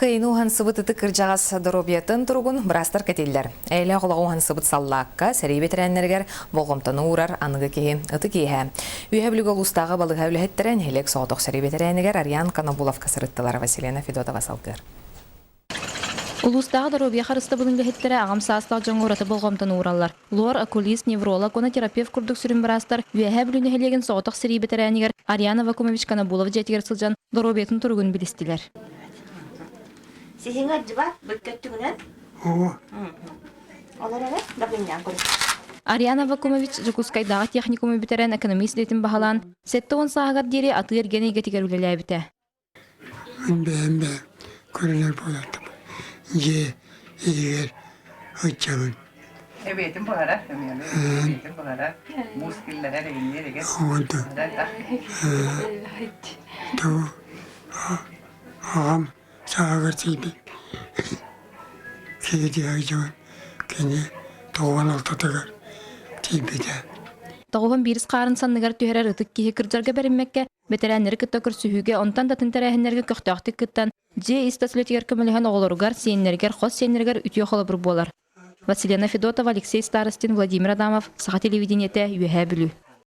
Кыайыны уһансыбыт ытык кырдьаҕас доруобуйатын туругун быраастар кэтииллэр. Эйэлээх олоҕу уһансыбыт саллаакка, сэрии бэтэрээннэригэр болҕомтону уурар аныгы киһи ытык иэһэ. Үөһэ Бүлүүгэ улуустааҕы балыыһа үлэһиттэрэ нэһилиэк соҕотох сэрии бэтэрээнигэр Ариан Конобуловка сырыттылар. Василена Федотова салгыыр. Улуустааҕы доруобуйа харыстабылын үлэһиттэрэ аҕам саастаах дьоҥҥо ураты болҕомтону уураллар. Лор, окулист, невролог уонна терапевт курдук сүрүн быраастар Үөһээ Бүлүү нэһилиэгин соҕотох сэрии бэтэрээнигэр Ариан Аввакумович Конобулов дьиэтигэр сылдьан доруобуйатын туругун билистилэр. Сиһиҥ ардьыбат быкка өттүгүнэн Олор эрэ дабынньаан көрү. Ариан Аввакумович Дьокуускайдааҕы техникуму бүтэрэн экономист идэтин баһылаан, 70 сааһыгар диэри атыы-эргиэн эйгэтигэр үлэлээбитэ. Мин бэйэм да көрүнэр буолаттым. Дьиэ иһигэр ыччабын. Эбиэтин буһара, эбиэтин буһара, муус киллэрэр, эҥинниэр эгэ. Онтон тоо аҕам сааһыгар тиийбит киһи дьон кини тоҕуон алтатыгар тиийбитэ. Тоҕуһун биирис хаарын санныгар түһэрэр ытык киһи кырдьарга бэриммэккэ Бэтэрээннэри кытта көрсүһүүгэ, онтон да атын тэрээһиннэргэ көхтөөхтүк кыттан, дьиэ ис-тас үлэтигэр көмөлөһөн оҕолоругар, сиэннэригэр, хос сиэннэригэр үтүө холобур буолар. Василена Федотова, Алексей Старостин, Владимир Адамов, Саха телевидениетэ, Үөһээ Бүлүү.